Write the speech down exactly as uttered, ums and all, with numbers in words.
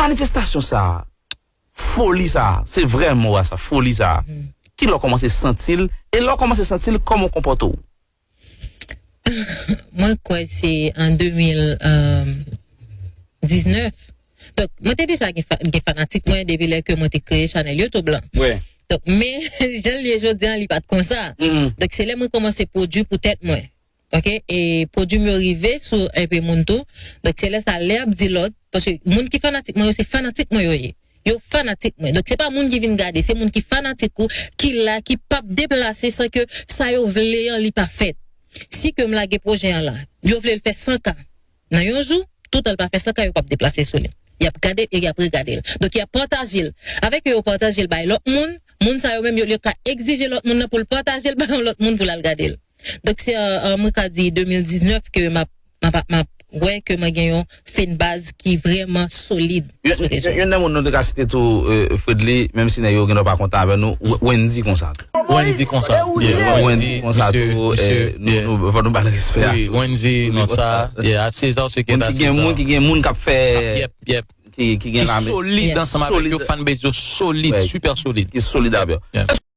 Manifestasyon sa a, foli sa a, se vrè mo a sa, foli sa a. Ki lè w kòmanse santi l, e lè w kòmanse santi l, kòman w konpòte w? Mwen kwè se an de mil diznèf. Donk, mwen te deja gen, fa- gen fanatik mwen depi lè ke mwen te kreye chanèl YouTube lan. Wi. Donk, men, jan l ye jodi an, li pa t konsa. Donk, se lè mwen kòmanse pwodui pou tèt mwen. Ok? E pwodui m yo rive sou enpe moun tou. Donk, se lè sa, lè y ap di lòt, paske moun ki fanatik mwen yo, se fanatik mwen yo ye. Yo fanatik mwen. Donk, se pa moun ki vin gade, se moun ki fanatik ou, ki la, ki p ap deplase san ke sa yo vle an, li pa fèt. Si ke m lage pwojè an la, yo vle l fè san K nan yon jou, toutan l pa fè san K, yo p ap deplase sou li. Y ap gade l e y ap regade l. Donk, y ap pataje l. Avèk yo, yo pataje l bay lòt moun, moun sa yo menm, yo, yo ka egzije lòt moun nan pou l pataje l bay yon lòt moun pou l al gade l. Donk, se an, an, mwen ka di de mil diznèf ke m ap, m ap, m ap wè ke mwen gen yon fanbase ki vrèman solid sou rezo. Youn nan moun nou te ka site tou, Fredly, menm si nèg yo gendwa pa kontan avè nou, Wendy konsa. Wendy konsa. Wendy konsa tou, nou, nou, fò nou ba l respè a. Wi, Wendy, non, sa, yeah, I say it how I say it. Moun ki gen moun, ki gen moun k ap fè, Yep, yep. ki, ki gen lame. Solid ansanm avèk yo, fanbase yo solid, super solid. Ki solid avè yo.